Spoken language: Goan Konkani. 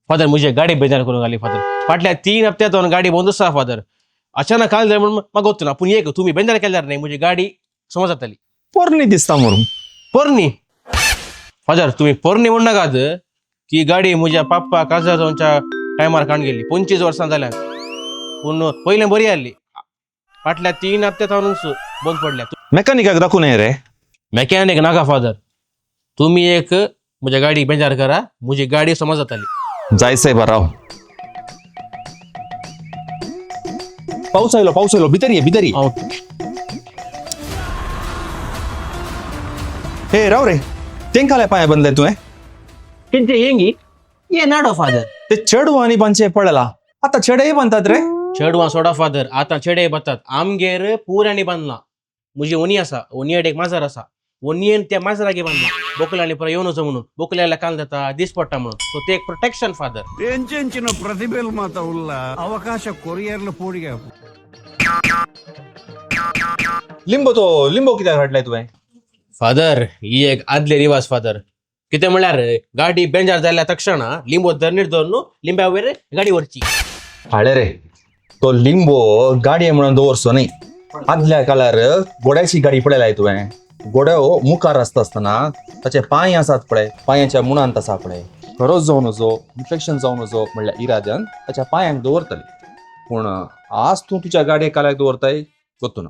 फादर, मुझे गाडी बेजार करून घाली फादर. फाटल्या 3 हप्त्यात गाडी बंद आसा फादर. अचानक काल जाय म्हणून म्हाका गोत्तू ना, पूण एक तुमी बेजार केल्यार न्ही म्हजी गाडी समज जातली. पोरणी दिसता म्हणून. पोरणी फादर, तुम्ही पोरणी म्हणू नाकात की गाडी म्हज्या पाप्पा काजार जावच्या टायमार काण गेली. 25 वर्सां जाल्यात, पूण पयलें बरी आसली. फाटल्या 3 हप्त्यात बंद पडल्या. मेकॅनिकाक दाखोवन ये रे. मेकॅनिक नाका फादर, तुम्ही एक म्हज्या गाडी बेजार करा, म्हजी गाडी समज जातली. जायचंय बा राव. पाऊस आयलो, पाऊस आयलो, भितर ये, भितर ये. हे राव रे, तेंकाले पांय बंदले तुवें? तेंचे हेंगी ये नाडो फादर. ते चेडवांनी बांदचे पडला, आता चेडेय बांदतात रे. चेडवां सोडा फादर, आतां चेडे बांदतात. आमगेर पुरांनी बांदला. म्हजी ओनी आसा, ओनियेड एक माजर आसा, ओनियेन त्या माजरागे बांदला, बोकल्यांनी पुरा येवन वचो म्हणून, बोकल्याला काल जाता दीस पडटा म्हणून. सो ते एक प्रोटेक्शन फादर. ಎಂಚೆಂಚಿನ ಪ್ರತಿಭೆಲ್ ಮಾತ ಉಲ್ಲ ಅವಕಾಶ ಕೊರಿಯರ್ಲ ಪೋಡಿಗೆ. लिंबो, तो लिंबो कित्याक हाडलाय तुवें? फादर, ही एक आदले रिवाज फादर. कितें म्हणल्यार गाडी बेंजार जाल्या तक्षणा लिंबो धरणीर धरून न्हू लिंब्या वयर गाडी व्हरची. हाडे रे, तो लिंबो गाडये म्हणून दवरचो न्ही. आदल्या काळार घोड्याची गाडी पळयलाय तुवें? घोड्यो मुखार आसता आसतना ताचे पांय आसात पळय, पांयाच्या मुणांत आसा पळय, खरोच जावन वचो, इन्फेक्शन जावन वचो म्हणल्या इराद्यान ताच्या पांयांक दवरतले. पूण आज तूं तुज्या गाडये काल्याक दवरताय, गोत्तू ना.